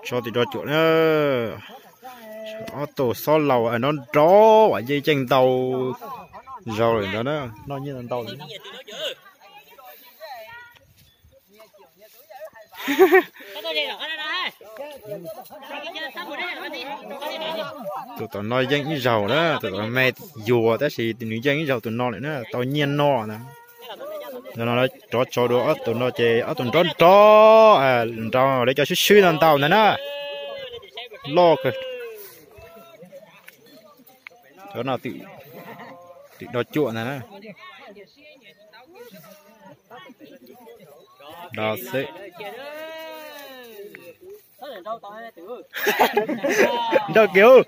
Tso tim no cuam na. Ob tug xob laus nrov nrov uas yeej yeej ntau zaus lawm ntawd na, noj nyiaj ntau ntau. Tus tom no yeej ib zaug na, tus tom me yuag tab sis nws yeej ib zaug tus no lawm na, tau nyiaj noj na. No no rov tso dua ob tug no ces ob tug nrov nrov, nrov lawv cov swb swb ntau ntau ntawd na. Loj kawg. Cov no twm do cuam ntag na. Do xwb. Nrau kiag.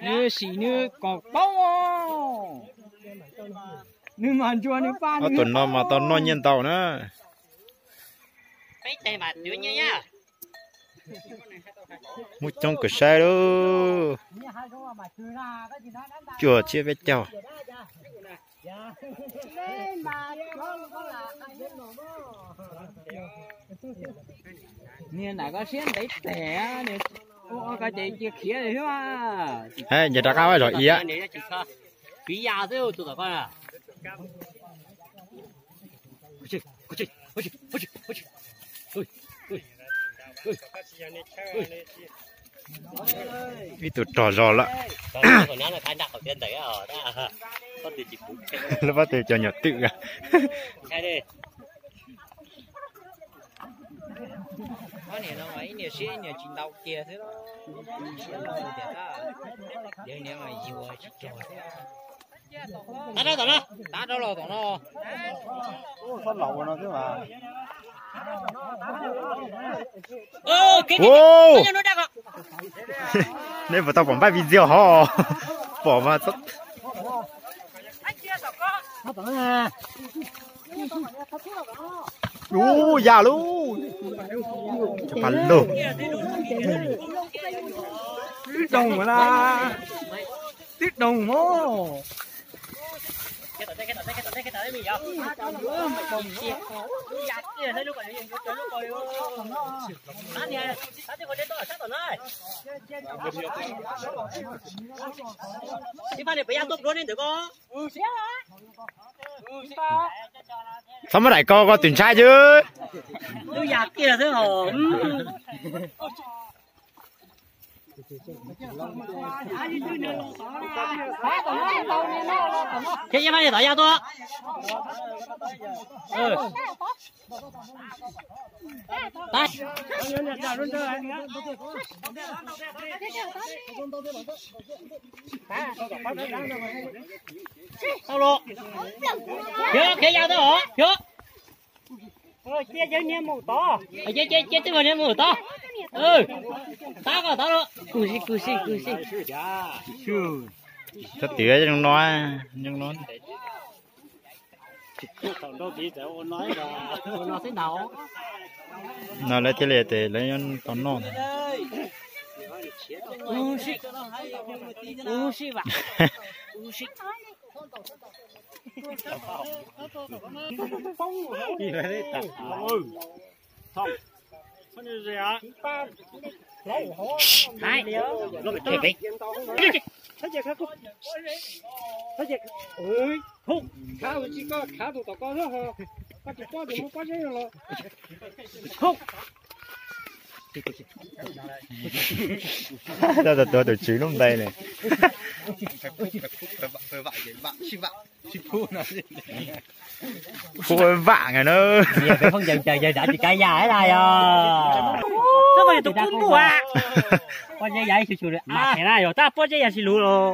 Nws sim nws kom paub. Nws mas ntsua nws paj. Ob tug no mas tau noj nyiaj ntau na. Muaj coob kawg saib lauj. Cuaj tsiab peb caug. Niag nram koj siab ntev teg, ua koj ces cia khiav li thiab. Nce rov qab zog ia. Piv ya xwb tus tom koj. Ib tug rog zog lawm. Lub pob tw cov nyuam twm. Ob niag no mas ib niag siab ib niag tsis ntau kiag xwb, siab ntau tiag, yawg niag mas yuag tsis cog thiab. Tab rau tom no, tab rau los tom no. Nej puas tau pom npaj video hov? Pom mas. Ub, ya lauj. Cov paj lug. Twb doog mas na. Twb doog mog. Txhob muab daim ko ko twm ntshai xwb. Thiab ib pab niag tom yaj tuaj. Tau los. Khiav, khiav ya tau os, khiav. Cia yawg niag mus tod. Cia, cia, cia twb niag mus tod. Tab kom tod los. Kuv si, kuv si, kuv si. Txhob tias zoo no, zoo no. No lawv thiaj li tias lawv yuav tau noj. Tuav tus tswv lub npe ne. Pub vam nga na. Peb phooj ywg ces yawg dav tsis kav yam ib dag yog. Pob zeb yam ib xyum xyum mas na yog tab pob zeb yam tsis luv los.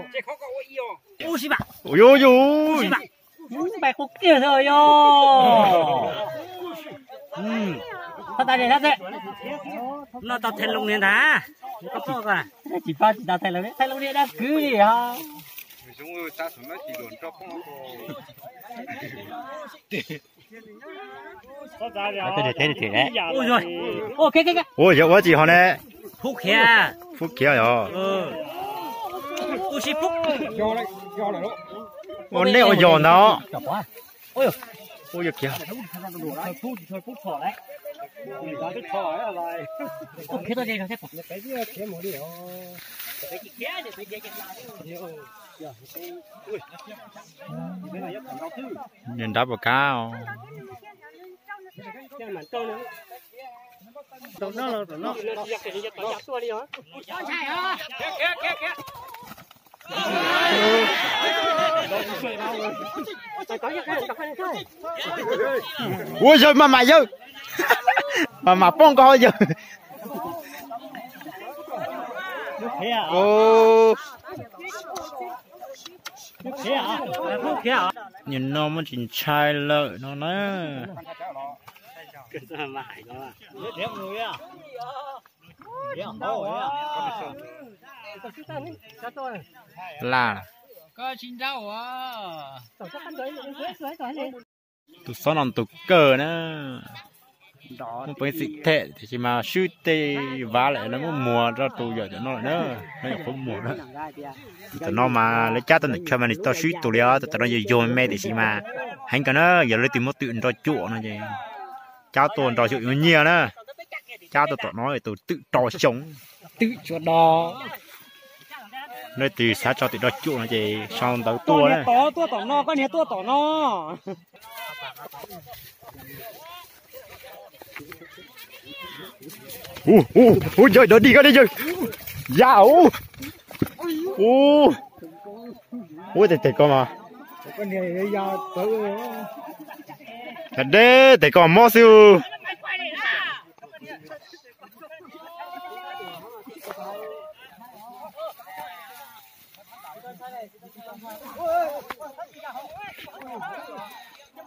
Ub sib vam. Ub yus. Ub npai qub kiag xwb yog. Thaj tas li thaj tas. Noj tau thaiv loo niag ntag. Tsis paub tsis tau thaiv loo, thaiv loo niag dab kwv li os. Ua yog ua tsis ho ne. Phub khiav. Phub khiav yog. Ua nej ua yog ntawd. Ua yog kiag. Nrab puas kab. Ua yawg mas mas yawg, mas mas poob nkaus yawg. Nim no muaj tsis ntshai lawm no na. Laj, tus xob no tus kawg na. Muaj peev xwm them tiam sis mas swb tej vav lawm lawv muab muag rau tus yawm tom no lawm na. Lawv nyuam qhuav muag na. Tom no mas lawv cab tau ntawm chaw mas nws tau swb tus li os, tom no yog yog me tiam sis mas heev kawg na, yog leej twg muab twm nrog cuam no ces cab tuaj nrog cuam yuav nyiaj na. Cab tuaj tom no tus twm rau xyoo. Twm tsuas do. Leej twg xav tso twm rau cuam no ces sau ntawv tuaj na. Tod tuaj tom no, koj niag tuaj tom no. Ub, ub, ub, yawg dov dig koj li yawg. Ya ub. Ub, ub, tes tes ko mas. Cas deb tes ko mob xwb.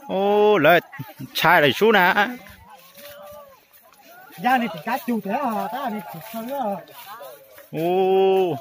Ub, lawv ntshai lawm sub na. Ub,